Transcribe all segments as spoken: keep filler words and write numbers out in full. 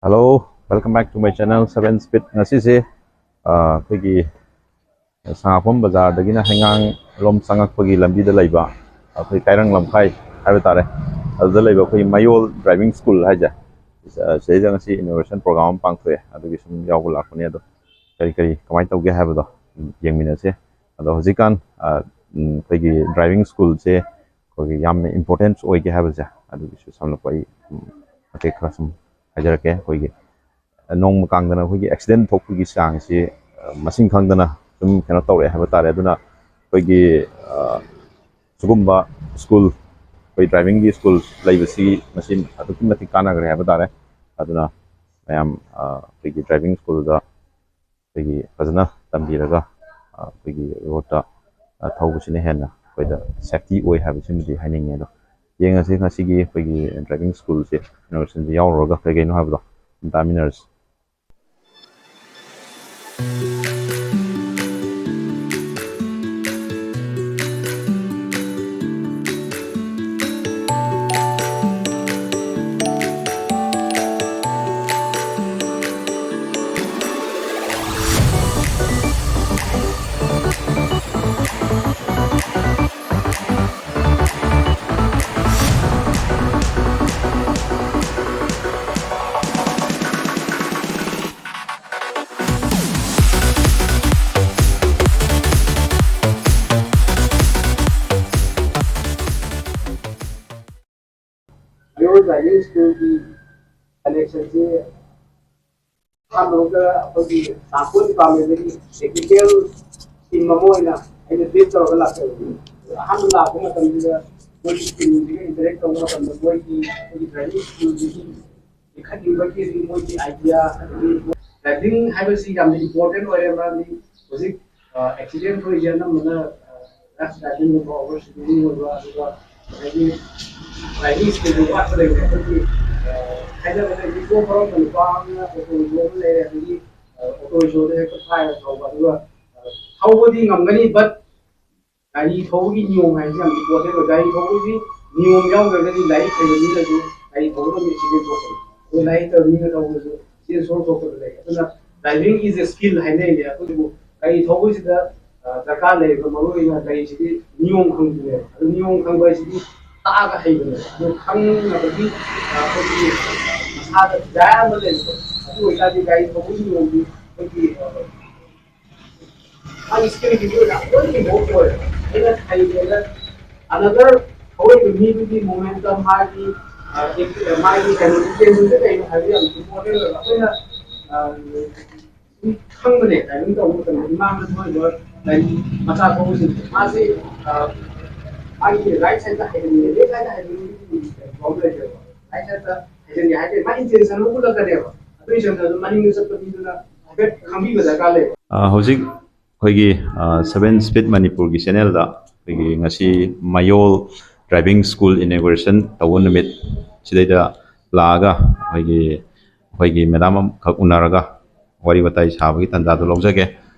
Hello, welcome back to my channel, Seven Speed. ꯉꯁꯤꯁꯦ ꯑ, ꯑꯩꯈꯣꯏꯒꯤ ꯁꯉꯥꯛꯐꯝ ꯕꯖꯥꯔꯗꯒꯤꯅ ꯍꯩꯉꯥꯡ ꯂꯣꯝ ꯆꯪꯉꯛꯄꯒꯤ ꯂꯝꯕꯤꯗ ꯂꯩꯕ ꯑꯩꯈꯣꯏ ꯀꯥꯏꯔꯪ ꯂꯝꯈꯥꯏ ꯍꯥꯏꯕ ꯇꯥꯔꯦ, ꯑꯗꯨꯗ ꯂꯩꯕ ꯑꯩꯈꯣꯏꯒꯤ ꯃꯌꯣꯜ driving school ꯍꯥꯏꯁꯦ, ꯁꯤꯗꯩꯗ ꯉꯁꯤ inauguration program ꯑꯃ ꯄꯥꯡꯊꯣꯛꯑꯦ꯫ ꯑꯗꯨꯒꯤ ꯁꯨꯝ ꯌꯥꯎꯕ ꯂꯥꯛꯄꯅꯦ꯫ ꯑꯗꯣ ꯀꯔꯤ ꯀꯔꯤ ꯀꯃꯥꯏꯅ ꯇꯧꯒꯦ ꯍꯥꯏꯕꯗꯣ ꯌꯦꯡꯃꯤꯟꯅꯁꯦ꯫ ꯑꯗꯣ ꯍꯧꯖꯤꯛꯀꯥꯟ ꯑ, ꯎꯝ, ꯑꯩꯈꯣꯏꯒꯤ driving schoolꯁꯦ ꯑꯩꯈꯣꯏꯒꯤ ꯌꯥꯝꯅ importance ꯑꯣꯏꯒꯦ ꯍꯥꯏꯕꯁꯦ, ꯑꯗꯨꯒꯤꯁꯨ ꯁꯝꯂꯞꯄ ꯑꯩ ꯎꯝ, ꯃꯇꯦꯛ ꯈꯔ ꯁꯨꯝ ꯍꯥꯏꯖꯔꯛꯀꯦ꯫ ꯑꯩꯈꯣꯏꯒꯤ ꯅꯣꯡꯃ ꯀꯥꯡꯗꯅ ꯑꯩꯈꯣꯏꯒꯤ accident ꯊꯣꯛꯄꯒꯤ ꯆꯥꯡꯁꯤ ꯑ, ꯃꯁꯤꯡ ꯈꯪꯗꯅ ꯁꯨꯝ ꯀꯩꯅꯣ ꯇꯧꯔꯛꯑꯦ ꯍꯥꯏꯕ ꯇꯥꯔꯦ꯫ ꯑꯗꯨꯅ ꯑꯩꯈꯣꯏꯒꯤ ꯑ, ꯁꯤꯒꯨꯝꯕ school, ꯑꯩꯈꯣꯏ drivingꯒꯤ school ꯂꯩꯕꯁꯤ ꯃꯁꯤ ꯑꯗꯨꯛꯀꯤ ꯃꯇꯤꯛ ꯀꯥꯟꯅꯈ꯭ꯔꯦ ꯍꯥꯏꯕ ꯇꯥꯔꯦ꯫ ꯑꯗꯨꯅ ꯃꯌꯥꯝ ꯑ, ꯑꯩꯈꯣꯏꯒꯤ driving schoolꯗ ꯑꯩꯈꯣꯏꯒꯤ ꯐꯖꯅ ꯇꯝꯕꯤꯔꯒ ꯑ, ꯑꯩꯈꯣꯏꯒꯤ roadꯇ ꯑ, ꯊꯧꯕꯁꯤꯅ ꯍꯦꯟꯅ ꯑꯩꯈꯣꯏꯗ safety ꯑꯣꯏ ꯍꯥꯏꯕꯁꯤꯃꯗꯤ ꯍꯥꯏꯅꯤꯡꯉꯦ꯫ ꯑꯗꯣ ꯌꯦꯡꯉꯁꯤ ꯉꯁꯤꯒꯤ ꯑꯩꯈꯣꯏꯒꯤ driving schoolꯁꯦ inauguration ꯌꯥꯎꯔꯨꯔꯒ ꯀꯩ ꯀꯩꯅꯣ ꯍꯥꯏꯕꯗꯣ ꯑꯗꯨꯝ ꯇꯥꯃꯤꯟꯅꯔꯁꯤ꯫ ꯃꯌꯣꯜ driving schoolꯒꯤ connectionꯁꯤ ꯑꯍꯥꯟꯕꯃꯛꯇ ꯑꯩꯈꯣꯏꯒꯤ transport departmentꯗꯒꯤ technical team ꯑꯃ ꯑꯣꯏꯅ ꯑꯩꯅ brief ꯇꯧꯔꯒ ꯂꯥꯛꯆꯕꯅꯤ꯫ ꯑꯍꯥꯟꯕ ꯂꯥꯛꯄ ꯃꯇꯝꯗꯨꯗ ꯃꯣꯏꯒꯤ teamꯁꯤꯒ interact ꯇꯧꯕ ꯃꯇꯝꯗ ꯃꯣꯏꯒꯤ ꯑꯩꯈꯣꯏꯒꯤ driving schoolꯁꯤꯒꯤ ꯂꯤꯡꯈꯠꯅꯤꯡꯕꯒꯤ ꯃꯣꯏꯒꯤ idea, ꯑꯗꯒꯤ driving ꯍꯥꯏꯕꯁꯤ ꯌꯥꯝꯅ important ꯑꯣꯏꯔꯦ꯫ ꯃꯔꯝꯗꯤ ꯍꯧꯖꯤꯛ ꯑ, accident ꯊꯣꯛꯏꯁꯦ ꯑꯅꯝꯕꯅ ꯑ, rash drivingꯒꯨꯝꯕ, over speedingꯒꯨꯝꯕ, ꯑꯗꯨꯒ ꯉꯁꯥꯏꯒꯤ driving skillꯗꯨ ꯋꯥꯠꯄ ꯂꯩꯕ꯫ ꯑꯩꯈꯣꯏꯒꯤ ꯑ, ꯍꯥꯏꯅꯕꯗ ꯏꯀꯣ ꯐꯥꯎꯔꯛꯄ ꯅꯨꯄꯥ ꯑꯃꯅ auto rickshaw ꯑꯃ ꯂꯩꯔꯦ, ꯑꯗꯒꯤ ꯑ, auto rickshaw ꯍꯦꯛꯇ ꯐꯥꯏꯔ ꯊꯧꯕ꯫ ꯑꯗꯨꯒ ꯑ, ꯊꯧꯕꯗꯤ ꯉꯝꯒꯅꯤ, but ꯒꯥꯔꯤ ꯊꯧꯕꯒꯤ ꯅꯤꯌꯣꯝ ꯍꯥꯏꯕꯁꯤ ꯌꯥꯝ important ꯑꯣꯏ꯫ ꯒꯥꯔꯤ ꯊꯧꯕꯒꯤ ꯅꯤꯌꯣꯝ ꯌꯥꯎꯗ꯭ꯔꯒꯗꯤ ꯂꯥꯏꯔꯤꯛ ꯍꯩꯕ ꯃꯤꯅꯁꯨ ꯒꯥꯔꯤ ꯊꯧꯕꯗ accident ꯊꯣꯛꯀꯅꯤ꯫ ꯑꯩꯈꯣꯏ ꯂꯥꯏꯔꯤꯛ ꯇꯝꯕ ꯃꯤꯅ ꯇꯧꯕꯗꯁꯨ ꯆꯦꯟ ꯁꯣꯛ ꯊꯣꯛꯇꯕ ꯂꯩ꯫ ꯑꯗꯨꯅ driving is a skill ꯍꯥꯏꯅꯩꯅꯦ꯫ ꯑꯩꯈꯣꯏꯕꯨ ꯒꯥꯔꯤ ꯊꯧꯕꯁꯤꯗ ꯑ, ꯗꯔꯀꯥꯔ ꯂꯩꯔꯤꯕ ꯃꯔꯨ ꯑꯣꯏꯅ ꯒꯥꯔꯤꯁꯤꯗꯤ ꯅꯤꯌꯣꯝ ꯈꯪꯕꯅꯦꯕ꯫ ꯑꯗꯨ ꯅꯤꯌꯣꯝ ꯈꯪꯕ ꯍꯥꯏꯁꯤꯗꯤ ꯇꯥꯛꯑꯒ ꯍꯩꯕꯅꯦꯕ꯫ ꯑꯗꯨ ꯈꯪꯅꯕꯒꯤ ꯑ, ꯑꯩꯈꯣꯏꯒꯤ ꯑ, ꯃꯁꯥꯗ desire ꯑꯃ ꯂꯩꯕꯗꯣ, ꯑꯗꯨ ꯑꯣꯏꯇꯥꯔꯗꯤ ꯒꯥꯔꯤ ꯊꯧꯕꯒꯤ ꯅꯤꯌꯣꯝꯗꯤ ꯑꯩꯈꯣꯏꯒꯤ ꯑ, ꯃꯥꯒꯤ skillꯒꯤ ꯑꯣꯏꯅ ꯂꯣꯏꯅ involve ꯑꯣꯏꯔꯦ꯫ ꯑꯩꯅ ꯍꯩꯒꯦꯅ another ꯊꯧꯔꯛꯏꯕ ꯃꯤꯗꯨꯒꯤ momentum, ꯃꯥꯒꯤ ꯑ, ꯃꯥꯒꯤ ꯀꯩꯅꯣ, intentionꯁꯦ ꯀꯩꯅꯣ ꯍꯥꯏꯕ ꯌꯥꯝ important ꯑꯣꯏꯕ꯫ ꯑꯩꯈꯣꯏꯅ ꯑ, ꯈꯪꯕꯅꯦ꯫ Driving ꯇꯧꯕ ꯃꯇꯝꯗ ꯏꯃꯥꯡꯗ ꯊꯧꯔꯤꯕ ꯒꯥꯔꯤ ꯃꯆꯥ ꯊꯧꯕꯁꯤꯡꯁꯦ ꯃꯥꯁꯤ ꯑ, ꯃꯥꯒꯤ right sideꯇ ꯍꯥꯏꯍꯟꯅꯤꯡꯉꯦ, left sideꯇ ꯍꯥꯏꯍꯟꯅꯤꯡꯉꯦ, problem ꯂꯩꯇꯦꯕ꯫ Right sideꯇ ꯍꯥꯏꯍꯟꯒꯦ ꯍꯥꯏꯔꯗꯤ ꯃꯥꯒꯤ intention ꯑꯃ ꯎꯠꯂꯛꯀꯅꯦꯕ꯫ ꯑꯗꯨ intention ꯑꯗꯨ ꯃꯅꯤꯡꯗ ꯆꯠꯄ ꯃꯤꯗꯨꯅ ꯍꯥꯏꯐꯦꯠ ꯈꯪꯕꯤꯕ ꯗꯔꯀꯥꯔ ꯂꯩꯕ꯫ ꯑ, ꯍꯧꯖꯤꯛ ꯑꯩꯈꯣꯏꯒꯤ ꯑ, Seven Speed ꯃꯅꯤꯄꯨꯔꯒꯤ channelꯗ ꯑꯩꯈꯣꯏꯒꯤ ꯉꯁꯤ ꯃꯌꯣꯜ driving school inauguration ꯇꯧꯕ ꯅꯨꯃꯤꯠ ꯁꯤꯗꯩꯗ ꯂꯥꯛꯑꯒ ꯑꯩꯈꯣꯏꯒꯤ ꯑꯩꯈꯣꯏꯒꯤ madam ꯑꯃꯈꯛ ꯎꯅꯔꯒ ꯋꯥꯔꯤ ꯋꯥꯇꯥꯏ ꯁꯥꯕꯒꯤ ꯇꯥꯟꯖꯥꯗꯣ ꯂꯧꯖꯒꯦ꯫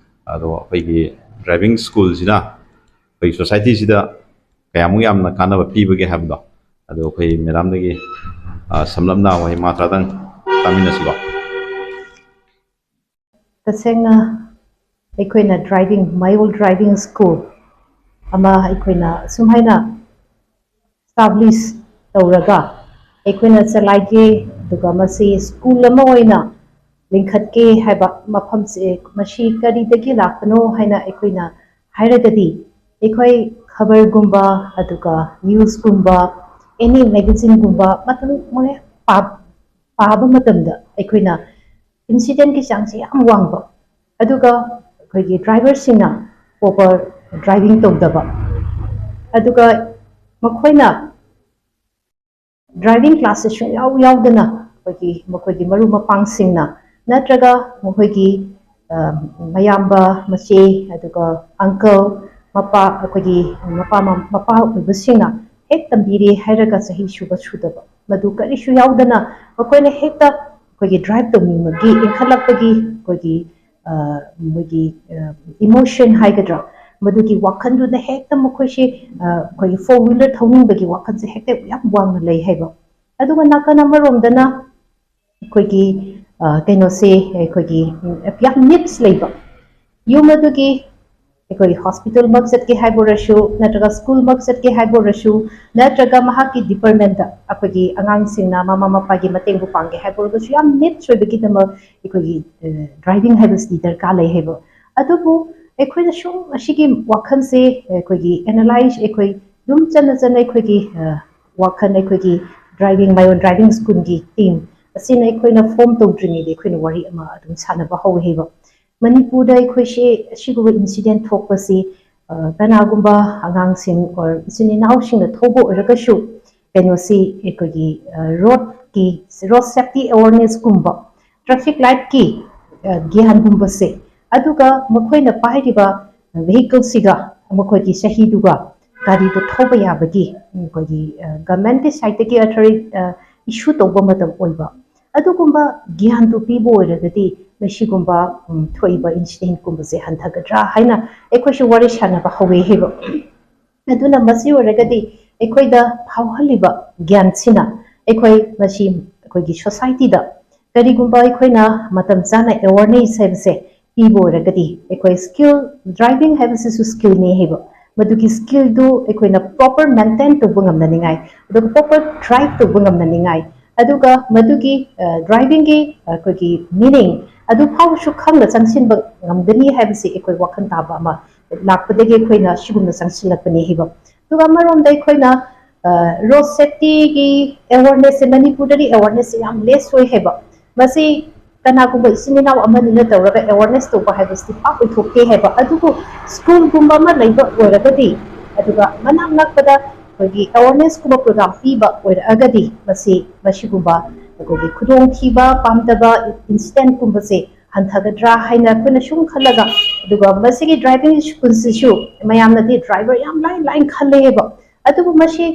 ꯑꯗꯣ ꯑꯩꯈꯣꯏꯒꯤ driving schoolꯁꯤꯅ ꯑꯩꯈꯣꯏꯒꯤ societyꯁꯤꯗ ꯀꯌꯥꯃꯨꯛ ꯌꯥꯝꯅ ꯀꯥꯟꯅꯕ ꯄꯤꯕꯒꯦ ꯍꯥꯏꯕꯗꯣ, ꯑꯗꯣ ꯑꯩꯈꯣꯏ madamꯗꯒꯤ ꯑ, ꯁꯝꯂꯞꯅ ꯋꯥꯍꯩ ꯃꯉꯥ ꯇꯔꯥꯗꯪ ꯇꯥꯃꯤꯟꯅꯁꯤꯀꯣ꯫ ꯇꯁꯦꯡꯅ ꯑꯩꯈꯣꯏꯅ driving, ꯃꯌꯣꯜ driving school ꯑꯃ ꯑꯩꯈꯣꯏꯅ ꯁꯨꯝꯍꯥꯏꯅ establish ꯇꯧꯔꯒ ꯑꯩꯈꯣꯏꯅ ꯆꯂꯥꯏꯒꯦ, ꯑꯗꯨꯒ ꯃꯁꯤ school ꯑꯃ ꯑꯣꯏꯅ ꯂꯤꯡꯈꯠꯀꯦ ꯍꯥꯏꯕ ꯃꯐꯝꯁꯦ ꯃꯁꯤ ꯀꯔꯤꯗꯒꯤ ꯂꯥꯛꯄꯅꯣ ꯍꯥꯏꯅ ꯑꯩꯈꯣꯏꯅ ꯍꯥꯏꯔꯒꯗꯤ, ꯑꯩꯈꯣꯏ ꯈꯕꯔꯒꯨꯝꯕ, ꯑꯗꯨꯒ newsꯀꯨꯝꯕ, any magazineꯒꯨꯝꯕ ꯃꯇꯝ ꯃꯣꯏ ꯄꯥ-, ꯄꯥꯕ ꯃꯇꯝꯗ ꯑꯩꯈꯣꯏꯅ incidentꯀꯤ ꯆꯥꯡꯁꯦ ꯌꯥꯝ ꯋꯥꯡꯕ, ꯑꯗꯨꯒ ꯑꯩꯈꯣꯏꯒꯤ driverꯁꯤꯡꯅ proper driving ꯇꯧꯗꯕ, ꯑꯗꯨꯒ ꯃꯈꯣꯏꯅ driving classꯁꯦ ꯁꯨꯡꯌꯥꯎ ꯌꯥꯎꯗꯅ ꯑꯩꯈꯣꯏꯒꯤ ꯃꯈꯣꯏꯒꯤ ꯃꯔꯨꯞ ꯃꯄꯥꯡꯁꯤꯡꯅ ꯅꯠꯇ꯭ꯔꯒ ꯃꯈꯣꯏꯒꯤ ꯑ, ꯃꯌꯥꯝꯕ, ꯃꯆꯦ, ꯑꯗꯨꯒ uncle, ꯃꯄꯥ, ꯑꯩꯈꯣꯏꯒꯤ ꯃꯄꯥ, ꯃꯄꯥ ꯑꯣꯏꯕꯁꯤꯡꯅ ꯍꯦꯛ ꯇꯝꯕꯤꯔꯦ ꯍꯥꯏꯔꯒ ꯆꯍꯤ ꯁꯨꯕ ꯁꯨꯗꯕ, ꯃꯗꯨ ꯀꯔꯤꯁꯨ ꯌꯥꯎꯗꯅ ꯃꯈꯣꯏꯅ ꯍꯦꯛꯇ ꯑꯩꯈꯣꯏꯒꯤ drive ꯇꯧꯅꯤꯡꯕꯒꯤ, ꯏꯟꯈꯠꯂꯛꯄꯒꯤ ꯑꯩꯈꯣꯏꯒꯤ, ꯑ, ꯃꯣꯏꯒꯤ, ꯑ, emotion ꯍꯥꯏꯒꯗ꯭ꯔꯥ, ꯃꯗꯨꯒꯤ ꯋꯥꯈꯜꯗꯨꯅ ꯍꯦꯛꯇ ꯃꯈꯣꯏꯁꯤ, ꯑ, ꯑꯩꯈꯣꯏꯒꯤ four wheeler ꯊꯧꯅꯤꯡꯕꯒꯤ ꯋꯥꯈꯜꯁꯦ ꯍꯦꯛꯇ ꯌꯥꯝ ꯋꯥꯡꯅ ꯂꯩ ꯍꯥꯏꯕ꯫ ꯑꯗꯨꯒ ꯅꯥꯀꯟ ꯑꯃꯔꯣꯝꯗꯅ ꯑꯩꯈꯣꯏꯒꯤ ꯀꯩꯅꯣꯁꯦ ꯑꯩꯈꯣꯏꯒꯤ ꯌꯥꯝ ꯅꯤꯠꯁ ꯂꯩꯕ ꯌꯨꯝ ꯑꯗꯨꯒꯤ ꯑꯩꯈꯣꯏ ꯍꯣꯁꯄꯤꯇꯥꯜꯃꯛ ꯆꯠꯀꯦ ꯍꯥꯏꯕ ꯑꯣꯏꯔꯁꯨ, ꯅꯠꯇ꯭ꯔꯒ ꯁ꯭ꯀꯨꯜꯃꯛ ꯆꯠꯀꯦ ꯍꯥꯏꯕ ꯑꯣꯏꯔꯁꯨ, ꯅꯠꯇ꯭ꯔꯒ ꯃꯍꯥꯛꯀꯤ ꯗꯤꯄꯥꯔꯠꯃꯦꯟꯗ ꯑꯩꯈꯣꯏꯒꯤ ꯑꯉꯥꯡꯁꯤꯡꯅ ꯃꯃꯥ ꯃꯄꯥꯒꯤ ꯃꯇꯦꯡꯕꯨ ꯄꯥꯡꯒꯦ ꯍꯥꯏꯕ ꯑꯣꯏꯔꯒꯁꯨ, ꯌꯥꯝ ꯅꯤꯠꯁ ꯑꯣꯏꯕꯒꯤꯗꯃꯛ ꯑꯩꯈꯣꯏꯒꯤ ꯗ꯭ꯔꯥꯏꯚꯤꯡ ꯍꯥꯏꯕꯁꯤꯗꯤ ꯗꯔꯀꯥꯔ ꯂꯩ ꯍꯥꯏꯕ꯫ ꯑꯗꯨꯕꯨ ꯑꯩꯈꯣꯏꯅ ꯁꯨꯝ ꯑꯁꯤꯒꯤ ꯋꯥꯈꯜꯁꯦ ꯑꯩꯈꯣꯏꯒꯤ ꯑꯦꯅꯥꯂꯥꯏꯁ, ꯑꯩꯈꯣꯏ ꯑꯗꯨꯝ ꯆꯠꯅ ꯆꯠꯅ ꯑꯩꯈꯣꯏꯒꯤ ꯋꯥꯈꯜ, ꯑꯩꯈꯣꯏꯒꯤ ꯗ꯭ꯔꯥꯏꯚꯤꯡ, ꯃꯌꯣꯟ ꯗ꯭ꯔꯥꯏꯚꯤꯡ ꯁ꯭ꯀꯨꯜꯒꯤ ꯇꯤꯝ ꯑꯁꯤꯅ ꯑꯩꯈꯣꯏꯅ ꯐꯣꯝ ꯇꯧꯗ꯭ꯔꯤꯉꯩꯗ ꯑꯩꯈꯣꯏꯅ ꯋꯥꯔꯤ ꯑꯃ ꯑꯗꯨꯝ ꯁꯥꯟꯅꯕ ꯍꯧꯋꯦꯕ꯫ ꯃꯅꯤꯄꯨꯔꯗ ꯑꯩꯈꯣꯏꯁꯦ ꯑꯁꯤꯒꯨꯝꯕ ꯏꯟꯁꯤꯗꯦꯟ ꯊꯣꯛꯄꯁꯤ ꯀꯅꯥꯒꯨꯝꯕ ꯑꯉꯥꯡꯁꯤꯡ ꯑꯣꯔ ꯏꯆꯤꯟ ꯏꯅꯥꯎꯁꯤꯡꯅ ꯊꯧꯕ ꯑꯣꯏꯔꯒꯁꯨ, ꯀꯩꯅꯣꯁꯤ ꯑꯩꯈꯣꯏꯒꯤ ꯔꯣꯗꯀꯤ, ꯔꯣꯗ ꯁꯦꯐꯇꯤ ꯑꯦꯋꯥꯔꯅꯦꯁꯀꯨꯝꯕ, ꯇ꯭ꯔꯥꯐꯤꯛ ꯂꯥꯏꯠꯀꯤ ꯒ꯭ꯌꯥꯟꯒꯨꯝꯕꯁꯦ, ꯑꯗꯨꯒ ꯃꯈꯣꯏꯅ ꯄꯥꯏꯔꯤꯕ ꯚꯦꯍꯤꯀꯜꯁꯤꯒ ꯃꯈꯣꯏꯒꯤ ꯆꯍꯤꯗꯨꯒ ꯒꯥꯔꯤꯗꯨ ꯊꯧꯕ ꯌꯥꯕꯒꯤ ꯑꯩꯈꯣꯏꯒꯤ ꯒꯚꯔꯟꯃꯦꯟꯠꯀꯤ ꯁꯥꯏꯠꯇꯒꯤ ꯑꯣꯊꯣꯔꯤ ꯏꯁꯨ ꯇꯧꯕ ꯃꯇꯝ ꯑꯣꯏꯕ, ꯑꯗꯨꯒꯨꯝꯕ ꯒ꯭ꯌꯥꯟꯗꯨ ꯄꯤꯕ ꯑꯣꯏꯔꯒꯗꯤ ꯃꯁꯤꯒꯨꯝꯕ ꯊꯣꯛꯏꯕ ꯏꯟꯁꯤꯗꯦꯟꯠꯀꯨꯝꯕꯁꯦ ꯍꯟꯊꯒꯗ꯭ꯔꯥ ꯍꯥꯏꯅ ꯑꯩꯈꯣꯏꯁꯨ ꯋꯥꯔꯤ ꯁꯥꯟꯅꯕ ꯍꯧꯋꯦ ꯍꯥꯏꯕ꯫ ꯑꯗꯨꯅ ꯃꯁꯤ ꯑꯣꯏꯔꯒꯗꯤ ꯑꯩꯈꯣꯏꯗ ꯐꯥꯎꯍꯜꯂꯤꯕ ꯒ꯭ꯌꯥꯟꯁꯤꯅ ꯑꯩꯈꯣꯏ ꯃꯁꯤ ꯑꯩꯈꯣꯏꯒꯤ ꯁꯣꯁꯥꯏꯇꯤꯗ ꯀꯔꯤꯒꯨꯝꯕ ꯑꯩꯈꯣꯏꯅ ꯃꯇꯝ ꯆꯥꯅ ꯑꯦꯋꯥꯔꯅꯦꯁ ꯍꯥꯏꯕꯁꯦ ꯄꯤꯕ ꯑꯣꯏꯔꯒꯗꯤ, ꯑꯩꯈꯣꯏ ꯁ꯭ꯀꯤꯜ, ꯗ꯭ꯔꯥꯏꯚꯤꯡ ꯍꯥꯏꯕꯁꯤꯁꯨ ꯁ꯭ꯀꯤꯜꯅꯤ ꯍꯥꯏꯕ, ꯃꯗꯨꯒꯤ ꯁ꯭ꯀꯤꯜꯗꯨ ꯑꯩꯈꯣꯏꯅ ꯄ꯭ꯔꯣꯄꯔ ꯃꯦꯟꯇꯦꯟ ꯇꯧꯕ ꯉꯝꯅꯅꯤꯡꯉꯥꯏ, ꯑꯗꯨꯒ ꯄ꯭ꯔꯣꯄꯔ ꯗ꯭ꯔꯥꯏꯚ ꯇꯧꯕ ꯉꯝꯅꯅꯤꯡꯉꯥꯏ, ꯑꯗꯨꯒ ꯃꯗꯨꯒꯤ ꯗ꯭ꯔꯥꯏꯚꯤꯡꯒꯤ ꯑꯩꯈꯣꯏꯒꯤ ꯃꯤꯅꯤꯡ ꯑꯗꯨ ꯐꯥꯎꯕꯁꯨ ꯈꯪꯅ ꯆꯪꯁꯤꯟꯕ ꯉꯝꯒꯅꯤ ꯍꯥꯏꯕꯁꯤ ꯑꯩꯈꯣꯏ ꯋꯥꯈꯜ ꯇꯥꯕ ꯑꯃ ꯂꯥꯛꯄꯗꯒꯤ ꯑꯩꯈꯣꯏꯅ ꯁꯤꯒꯨꯝꯅ ꯆꯪꯁꯤꯜꯂꯛꯄꯅꯤ ꯍꯥꯏꯕ꯫ ꯑꯗꯨꯒ ꯑꯃꯔꯣꯝꯗ ꯑꯩꯈꯣꯏꯅ ꯔꯣꯗ ꯁꯦꯐꯇꯤꯒꯤ ꯑꯦꯋꯥꯔꯅꯦꯁꯁꯦ, ꯃꯅꯤꯄꯨꯔꯗꯗꯤ ꯑꯦꯋꯥꯔꯅꯦꯁꯁꯦ ꯌꯥꯝ ꯂꯦꯁ ꯑꯣꯏ ꯍꯥꯏꯕ꯫ ꯃꯁꯤ ꯀꯅꯥꯒꯨꯝꯕ ꯏꯆꯤꯟ ꯏꯅꯥꯎ ꯑꯃꯅꯤꯅ ꯇꯧꯔꯒ ꯑꯦꯋꯥꯔꯅꯦꯁ ꯇꯧꯕ ꯍꯥꯏꯕꯁꯤꯗꯤ ꯄꯥꯛ ꯑꯣꯏꯊꯣꯛꯇꯦ ꯍꯥꯏꯕ꯫ ꯑꯗꯨꯕꯨ ꯁ꯭ꯀꯨꯜꯒꯨꯝꯕ ꯑꯃ ꯂꯩꯕ ꯑꯣꯏꯔꯒꯗꯤ, ꯑꯗꯨꯒ ꯃꯅꯥꯛ ꯅꯛꯄꯗ ꯑꯩꯈꯣꯏꯒꯤ ꯑꯦꯋꯥꯔꯅꯦꯁꯀꯨꯝꯕ ꯄ꯭ꯔꯣꯒ꯭ꯔꯥꯝ ꯄꯤꯕ ꯑꯣꯏꯔꯛꯑꯒꯗꯤ, ꯃꯁꯤ ꯃꯁꯤꯒꯨꯝꯕ ꯑꯩꯈꯣꯏꯒꯤ ꯈꯨꯗꯣꯡꯊꯤꯕ, ꯄꯥꯝꯗꯕ ꯏꯟꯁꯤꯗꯦꯟꯠꯀꯨꯝꯕꯁꯦ ꯍꯟꯊꯒꯗ꯭ꯔꯥ ꯍꯥꯏꯅ ꯑꯩꯈꯣꯏꯅ ꯁꯨꯝ ꯈꯜꯂꯒ, ꯑꯗꯨꯒ ꯃꯁꯤꯒꯤ ꯗ꯭ꯔꯥꯏꯚꯤꯡ ꯁ꯭ꯀꯨꯜꯁꯤꯁꯨ ꯃꯌꯥꯝꯅꯗꯤ ꯗ꯭ꯔꯥꯏꯚꯔ ꯌꯥꯝ ꯂꯥꯏ ꯂꯥꯏꯅ ꯈꯜꯂꯦꯕ꯫ ꯑꯗꯨꯕꯨ ꯃꯁꯤ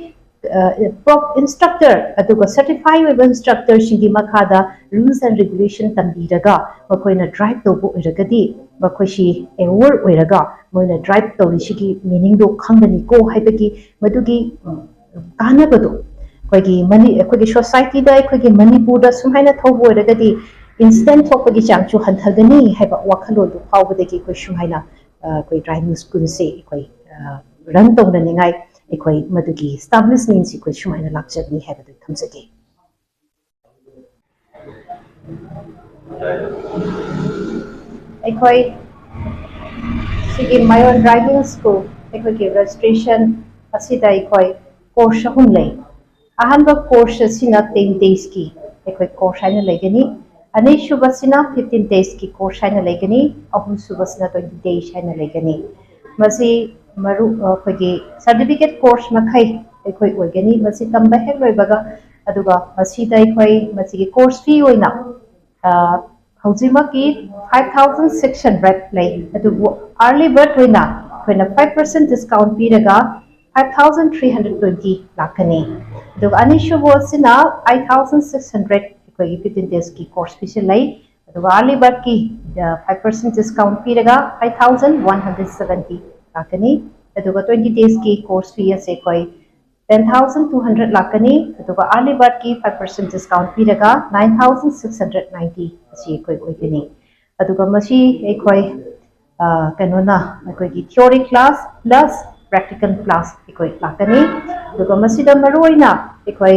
ꯏꯟꯁꯇ꯭ꯔꯛꯇꯔ, ꯑꯗꯨꯒ ꯁꯔꯇꯤꯐꯥꯏ ꯑꯣꯏꯕ ꯏꯟꯁꯇ꯭ꯔꯛꯇꯔꯁꯤꯡꯒꯤ ꯃꯈꯥꯗ ꯔꯨꯜꯁ ꯑꯦꯟ ꯔꯦꯒꯨꯂꯦꯁꯟ ꯇꯝꯕꯤꯔꯒ ꯃꯈꯣꯏꯅ ꯗ꯭ꯔꯥꯏꯚ ꯇꯧꯕ ꯑꯣꯏꯔꯒꯗꯤ ꯃꯈꯣꯏꯁꯤ ꯑꯦꯋꯥꯔ ꯑꯣꯏꯔꯒ ꯃꯣꯏꯅ ꯗ꯭ꯔꯥꯏꯚ ꯇꯧꯔꯤꯁꯤꯒꯤ ꯃꯤꯅꯤꯡꯗꯣ ꯈꯪꯒꯅꯤꯀꯣ ꯍꯥꯏꯕꯒꯤ ꯃꯗꯨꯒꯤ ꯀꯥꯟꯅꯕꯗꯣ ꯑꯩꯈꯣꯏꯒꯤ ꯃꯅꯤ ꯑꯩꯈꯣꯏꯒꯤ ꯁꯣꯁꯥꯏꯇꯤꯗ, ꯑꯩꯈꯣꯏꯒꯤ ꯃꯅꯤꯄꯨꯔꯗ ꯁꯨꯃꯥꯏꯅ ꯊꯧꯕ ꯑꯣꯏꯔꯒꯗꯤ ꯏꯟꯁꯤꯗꯦꯟꯠ ꯊꯣꯛꯄꯒꯤ ꯆꯥꯡꯁꯨ ꯍꯟꯊꯒꯅꯤ ꯍꯥꯏꯕ ꯋꯥꯈꯜꯂꯣꯟꯗꯨ ꯐꯥꯎꯕꯗꯒꯤ ꯑꯩꯈꯣꯏ ꯁꯨꯃꯥꯏꯅ ꯑ, ꯑꯩꯈꯣꯏ ꯗ꯭ꯔꯥꯏꯚꯤꯡ ꯁ꯭ꯀꯨꯜꯁꯦ ꯑꯩꯈꯣꯏ ꯔꯟ ꯇꯧꯅꯅꯤꯡꯉꯥꯏ ꯑꯩꯈꯣꯏ ꯃꯗꯨꯒꯤ ꯏꯁꯇꯥꯕ꯭ꯂꯤꯁꯃꯦꯟꯁꯤ ꯑꯩꯈꯣꯏ ꯁꯨꯃꯥꯏꯅ ꯂꯥꯛꯆꯕꯅꯤ ꯍꯥꯏꯕꯗꯨ ꯊꯝꯖꯒꯦ꯫ ꯑꯩꯈꯣꯏ ꯁꯤꯒꯤ ꯃꯌꯣꯟ ꯗ꯭ꯔꯥꯏꯚꯤꯡ ꯁ꯭ꯀꯨꯜ ꯑꯩꯈꯣꯏꯒꯤ ꯔꯦꯖꯤꯁꯇ꯭ꯔꯦꯁꯟ ꯑꯁꯤꯗ ꯑꯩꯈꯣꯏ ꯀꯣꯔꯁ ꯑꯍꯨꯝ ꯂꯩ꯫ ꯑꯍꯥꯟꯕ ꯀꯣꯔꯁ ꯑꯁꯤꯅ ꯇꯦꯟ ꯗꯦꯖꯀꯤ ꯑꯩꯈꯣꯏ ꯀꯣꯔꯁ ꯍꯥꯏꯅ ꯂꯩꯒꯅꯤ꯫ ꯑꯅꯤꯁꯨꯕꯁꯤꯅ ꯐꯤꯐꯇꯤꯟ ꯗꯦꯖꯀꯤ ꯀꯣꯔꯁ ꯍꯥꯏꯅ ꯂꯩꯒꯅꯤ꯫ ꯑꯍꯨꯝꯁꯨꯕꯁꯤꯅ ꯇ꯭ꯋꯦꯟꯇꯤ ꯗꯦꯖ ꯍꯥꯏꯅ ꯂꯩꯒꯅꯤ꯫ ꯃꯁꯤ ꯃꯔꯨ ꯑꯩꯈꯣꯏꯒꯤ ꯁꯥꯔꯇꯤꯐꯤꯀꯦꯠ ꯀꯣꯔꯁ ꯃꯈꯩ ꯑꯩꯈꯣꯏ ꯑꯣꯏꯒꯅꯤ꯫ ꯃꯁꯤ ꯇꯝꯕ ꯍꯦꯛ ꯂꯣꯏꯕꯒ, ꯑꯗꯨꯒ ꯃꯁꯤꯗ ꯑꯩꯈꯣꯏ ꯃꯁꯤꯒꯤ ꯀꯣꯔꯁ ꯐꯤ ꯑꯣꯏꯅ ꯑ, ꯍꯧꯖꯤꯛꯃꯛꯀꯤ ꯐꯥꯏꯚ ꯊꯥꯎꯖꯟ ꯁꯤꯛꯁ ꯍꯟꯗ꯭ꯔꯦꯠ ꯂꯩ, ꯑꯗꯨꯕꯨ ꯑꯥꯔꯂꯤ ꯕꯔꯠ ꯑꯣꯏꯅ ꯑꯩꯈꯣꯏꯅ ꯐꯥꯏꯚ ꯄꯥꯔꯁꯦꯟ ꯗꯤꯁꯀꯥꯎꯟ ꯄꯤꯔꯒ five thousand three hundred twenty ꯂꯥꯛꯀꯅꯤ꯫ ꯑꯗꯨꯒ ꯑꯅꯤꯁꯨꯕ ꯑꯁꯤꯅ ꯑꯩꯠ ꯊꯥꯎꯖꯟ ꯁꯤꯛꯁ ꯍꯟꯗ꯭ꯔꯦꯠ ꯑꯩꯈꯣꯏꯒꯤ ꯐꯤꯐꯇꯤꯟ ꯗꯦꯖꯀꯤ ꯀꯣꯔꯁ ꯐꯤꯁꯦ ꯂꯩ꯫ ꯑꯗꯨꯒ ꯑꯥꯔꯂꯤ ꯕꯔꯠꯀꯤ ꯐꯥꯏꯚ ꯄꯥꯔꯁꯦꯟ ꯗꯤꯁꯀꯥꯎꯟ ꯄꯤꯔꯒ five thousand one hundred seventy ꯂꯥꯛꯀꯅꯤ꯫ ꯑꯗꯨꯒ ꯇ꯭ꯋꯦꯟꯇꯤ ꯗꯦꯖꯀꯤ ꯀꯣꯔꯁ ꯐꯤ ꯑꯁꯦ ꯑꯩꯈꯣꯏ ꯇꯦꯟ ꯊꯥꯎꯖꯟ ꯇꯨ ꯍꯟꯗ꯭ꯔꯦꯠ ꯂꯥꯛꯀꯅꯤ꯫ ꯑꯗꯨꯒ ꯑꯥꯔꯂꯤ ꯕꯔꯠꯀꯤ ꯐꯥꯏꯚ ꯄꯥꯔꯁꯦꯟ ꯗꯤꯁꯀꯥꯎꯟ ꯄꯤꯔꯒ nine thousand six hundred ninety ꯑꯁꯤ ꯑꯩꯈꯣꯏ ꯑꯣꯏꯒꯅꯤ꯫ ꯑꯗꯨꯒ ꯃꯁꯤ ꯑꯩꯈꯣꯏ ꯑ, ꯀꯩꯅꯣꯅ ꯑꯩꯈꯣꯏꯒꯤ theory class plus practical class ꯑꯩꯈꯣꯏ ꯂꯥꯛꯀꯅꯤ꯫ ꯑꯗꯨꯒ ꯃꯁꯤꯗ ꯃꯔꯨꯑꯣꯏꯅ ꯑꯩꯈꯣꯏ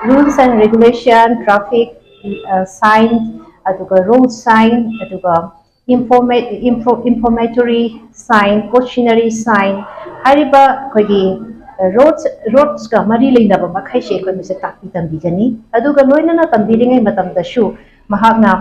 rules and regulation, traffic sign, ꯑꯗꯨꯒ ꯔꯣꯗ ꯁꯥꯏꯟ, ꯑꯗꯨꯒ ꯏꯟꯐꯣꯔꯃꯦ ꯏꯟꯐꯣꯔꯃꯦꯇꯣꯔꯤ ꯁꯥꯏꯟ, ꯀꯣꯁꯤꯅꯔꯤ ꯁꯥꯏꯟ ꯍꯥꯏꯔꯤꯕ ꯑꯩꯈꯣꯏꯒꯤ ꯔꯣꯗꯁ ꯔꯣꯗꯁꯀ ꯃꯔꯤ ꯂꯩꯅꯕ ꯃꯈꯩꯁꯦ ꯑꯩꯈꯣꯏ ꯃꯁꯤ ꯇꯥꯛꯄꯤ ꯇꯝꯕꯤꯒꯅꯤ꯫ ꯑꯗꯨꯒ ꯂꯣꯏꯅꯅ ꯇꯝꯕꯤꯔꯤꯉꯩ ꯃꯇꯝꯗꯁꯨ ꯃꯍꯥꯛꯅ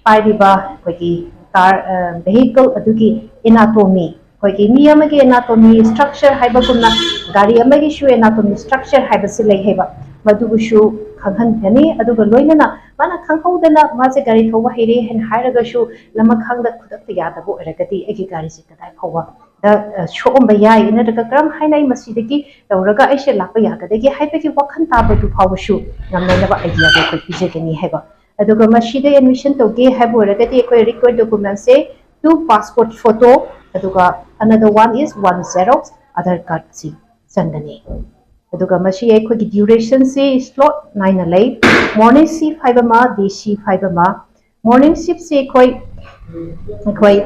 ꯄꯥꯏꯔꯤꯕ ꯑꯩꯈꯣꯏꯒꯤ ꯀꯥꯔ ꯚꯦꯍꯤꯀꯜ ꯑꯗꯨꯒꯤ ꯑꯦꯅꯥꯇꯣꯃꯤ, ꯑꯩꯈꯣꯏꯒꯤ ꯃꯤ ꯑꯃꯒꯤ ꯑꯦꯅꯥꯇꯣꯃꯤ ꯁ꯭ꯇ꯭ꯔꯛꯆꯔ ꯍꯥꯏꯕꯒꯨꯝꯅ ꯒꯥꯔꯤ ꯑꯃꯒꯤꯁꯨ ꯑꯦꯅꯥꯇꯣꯃꯤ ꯁ꯭ꯇ꯭ꯔꯛꯆꯔ ꯍꯥꯏꯕꯁꯤ ꯂꯩ ꯍꯥꯏꯕ, ꯃꯗꯨꯕꯨꯁꯨ ꯈꯪꯍꯟꯒꯅꯤ꯫ ꯑꯗꯨꯒ ꯂꯣꯏꯅꯅ ꯃꯥꯅ ꯈꯪꯍꯧꯗꯅ ꯃꯥꯁꯦ ꯒꯥꯔꯤ ꯊꯧꯕ ꯍꯩꯔꯦ ꯍꯥꯏꯅ ꯍꯥꯏꯔꯒꯁꯨ ꯂꯃꯈꯥꯡꯗ ꯈꯨꯗꯛꯇ ꯌꯥꯗꯕ ꯑꯣꯏꯔꯒꯗꯤ ꯑꯩꯒꯤ ꯒꯥꯔꯤꯁꯦ ꯀꯗꯥꯏ ꯐꯥꯎꯕꯗ ꯁꯣꯛꯑꯝꯕ ꯌꯥꯏ ꯅꯠꯇ꯭ꯔꯒ ꯀꯔꯝ ꯍꯥꯏꯅ ꯑꯩ ꯃꯁꯤꯗꯒꯤ ꯇꯧꯔꯒ ꯑꯩꯁꯦ ꯂꯥꯛꯄ ꯌꯥꯒꯗꯒꯦ ꯍꯥꯏꯕꯒꯤ ꯋꯥꯈꯜ ꯇꯥꯕꯗꯨ ꯐꯥꯎꯕꯁꯨ ꯉꯝꯅꯅꯕ ꯑꯥꯏꯗꯤꯌꯥꯗꯣ ꯑꯩꯈꯣꯏ ꯄꯤꯖꯒꯅꯤ ꯍꯥꯏꯕ꯫ ꯑꯗꯨꯒ ꯃꯁꯤꯗ ꯑꯦꯗꯃꯤꯁꯟ ꯇꯧꯒꯦ ꯍꯥꯏꯕ ꯑꯣꯏꯔꯒꯗꯤ ꯑꯩꯈꯣꯏ ꯔꯤꯀ꯭ꯋꯦꯔ ꯗꯣꯀꯨꯃꯦꯟꯁꯦ ꯇꯨ ꯄꯥꯁꯄꯣꯔꯠ ꯐꯣꯇꯣ, ꯑꯗꯨꯒ another one is one Xerox Aadhaar card ꯑꯁꯤ ꯆꯪꯒꯅꯤ꯫ ꯑꯗꯨꯒ ꯃꯁꯤ ꯑꯩꯈꯣꯏꯒꯤ duration ꯁꯤ slot ꯅꯥꯏꯅ ꯂꯩ꯫ Morning shift ꯍꯥꯏꯕ ꯑꯃ, day shift ꯍꯥꯏꯕ ꯑꯃ꯫ Morning shift ꯁꯤ ꯑꯩꯈꯣꯏ ꯑꯩꯈꯣꯏ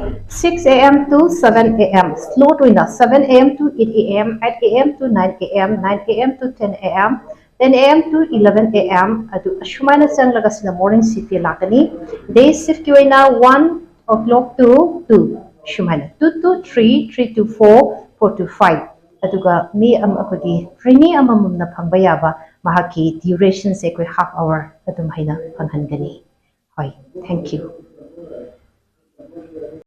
six a.m. to seven a.m. slot ꯑꯣꯏꯅ seven a.m. to eight a.m., eight a.m. to nine a.m., nine a.m. to ten a.m., ten a.m. to eleven a.m. ꯑꯗꯨ ꯑꯁꯨꯃꯥꯏꯅ ꯆꯪꯂꯒ ꯁꯤꯅ morning shift ꯀꯤ ꯂꯥꯛꯀꯅꯤ꯫ Day shift ꯀꯤ ꯑꯣꯏꯅ one o'clock to two, ꯁꯨꯃꯥꯏꯅ two to three, three to four, four to five꯫ ꯑꯗꯨꯒ ꯃꯤ ꯑꯃ ꯑꯩꯈꯣꯏꯒꯤ trainee ꯑꯃꯃꯝꯅ ꯐꯪꯕ ꯌꯥꯕ ꯃꯍꯥꯛꯀꯤ duration ꯁꯦ ꯑꯩꯈꯣꯏ half hour ꯑꯗꯨꯝ ꯍꯥꯏꯅ ꯐꯪꯍꯟꯒꯅꯤ꯫ ꯍꯣꯏ, thank you꯫